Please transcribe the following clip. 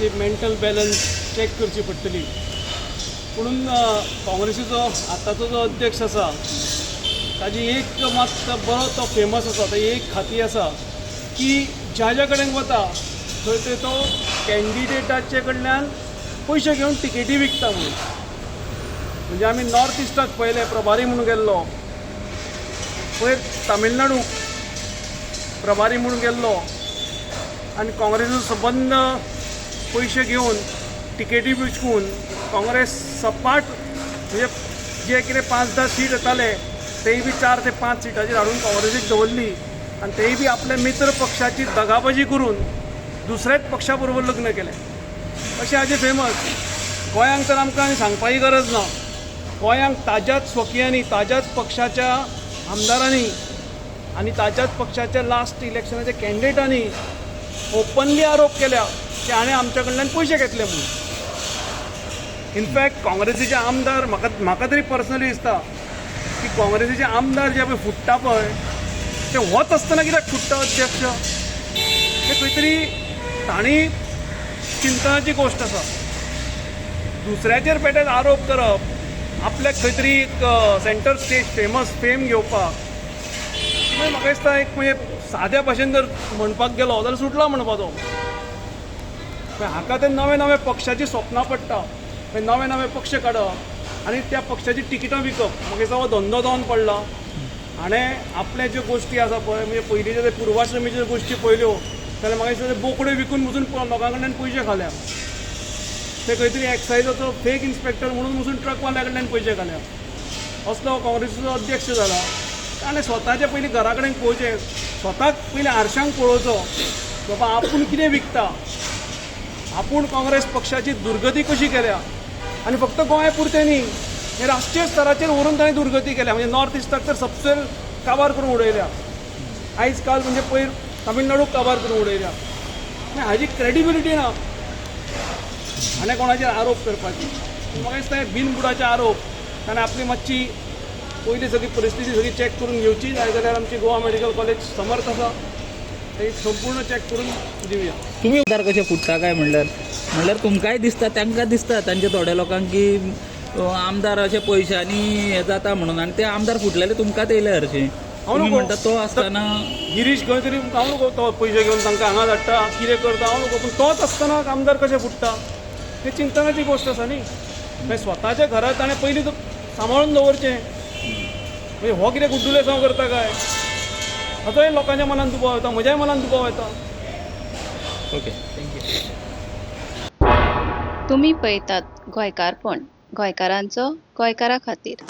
ताजी mental balance check करची पडटली. पुणून काँग्रेसीचो आतांचो जो अध्यक्ष आसा ताजी एक मात बरो तो फेमस आसा, ताजी एक खाती आसा की ज्या ज्या कडेन वता थंय थंय तो कॅन्डिडेटाचे कडल्यान पयशे घेवन तिकेटी विकता म्हणून. म्हणजे आमी नॉर्थ इस्टाक पळयलें, प्रभारी म्हणून गेल्लो, पयर तामिळनाडूक प्रभारी म्हणून गेल्लो आनी काँग्रेसीचो सबंद पयशे घेवन तिकेटी विकून काँग्रेस सपाट म्हणजे जे कितें 5-10 सीट येताले तेय बी 4 ते 5 सिटाचेर हाडून काँग्रेसीक दवरली आनी तेय बी आपल्या मित्र पक्षाची दगाबाजी करून दुसऱ्याच पक्षा बरोबर लग्न केलें. अशें हाजें फेमस. गोंयांक तर आमकां आनी सांगपाची गरज ना. गोंयांक ताज्याच स्वकियांनी, ताज्याच पक्षाच्या आमदारांनी आनी ताज्याच पक्षाच्या लास्ट इलेक्शनाच्या कॅन्डिडेटांनी ओपनली आरोप केल्या की हाणें आमच्या कडल्यान पयशे घेतले म्हणून. इनफॅक्ट काँग्रेसीचे आमदार म्हाका तरी पर्सनली दिसता की काँग्रेसीचे आमदार जे पळय फुट्टा पळय ते होच आसतना कित्याक फुट्टा अध्यक्ष, हे खंय तरी तांणी चिंतनाची गोश्ट आसा. दुसऱ्याचेर पेटेत आरोप करप, आपल्याक खंय तरी एक सेंटर स्टेज फेमस फेम घेवपाक, म्हणजे म्हाका दिसता एक म्हणजे साद्या भाशेन जर म्हणपाक गेलो जाल्यार सुटला म्हणपाचो. हाका ते नवे नवे पक्षाची स्वप्नां पडटा, मागीर नवे नवे पक्ष काडप आनी त्या पक्षाची तिकिटां विकप. म्हाका दिसता हो धंदो जावन पडला. हाणें आपले ज्यो गोश्टी आसा पळय, म्हणजे पयलींच्यो ते पुर्वाश्रमीच्यो गोश्टी पळयल्यो जाल्यार म्हाका दिसता ते बोकड्यो विकून वचून लोकां कडल्यान पयशे खाल्या. ते खंय तरी एक्सायजाचो फेक इन्स्पेक्टर म्हणून वचून ट्रकवाल्या कडल्यान पयशे खाल्या. असलो काँग्रेसीचो अध्यक्ष जाला. ताणें स्वताचे पयलीं घरा कडेन पळोवचें, स्वताक पयलीं आरशांक पळोवचो, बाबा आपूण कितें विकता, आपूण काँग्रेस पक्षाची दुर्गती कशी केल्या. आनी फक्त गोंय पुरतें न्ही, हें राष्ट्रीय स्तराचेर व्हरून ताणें दुर्गती केल्या. म्हणजे नॉर्थ इस्टाक तर सबसेल काबार करून उडयल्या, आयज काल म्हणजे पयर तामिळनाडूक काबार करून उडयल्या. हाजी क्रेडिबिलिटी ना हाणें कोणाचेर आरोप करपाची. म्हाका दिसता हे बिनबुडाचे आरोप. ताणें आपली मातशी पयली सगळी परिस्थिती सगळी चॅक करून घेवची, जाय जाल्यार आमची गोवा मेडिकल कॉलेज समर्थ आसा, ते संपूर्ण चॅक करून दिवया. तुमी आमदार कशे फुट्टा काय म्हणल्यार तुमकांय दिसता, तांकां दिसता तांच्या थोड्या लोकांक की आमदार अशे पयशांनी हे जाता म्हणून, आनी ते आमदार फुटलेले तुमकांच येयले हरशीं. तुमी म्हणटा तो आसतना गिरीश खंय तरी हांव नको तो पयशे घेवन तांकां हांगा धाडटा, कितें करता हांव नको, पूण तोच आसतना आमदार कशें फुट्टा हें चिंतनाची गोश्ट आसा न्ही. मागीर स्वताच्या घरांत ताणें पयलीं तो सांबाळून दवरचें. मागीर हो कितें गुड्डुलेसांव करता काय, हाचोय लोकांच्या मनान दुबाव येता, म्हज्याय मनान दुबाव येता. Okay, thank you. तुमी पळयतात गोंयकारपण, गोंयकारांचो गोंयकारा खातीर.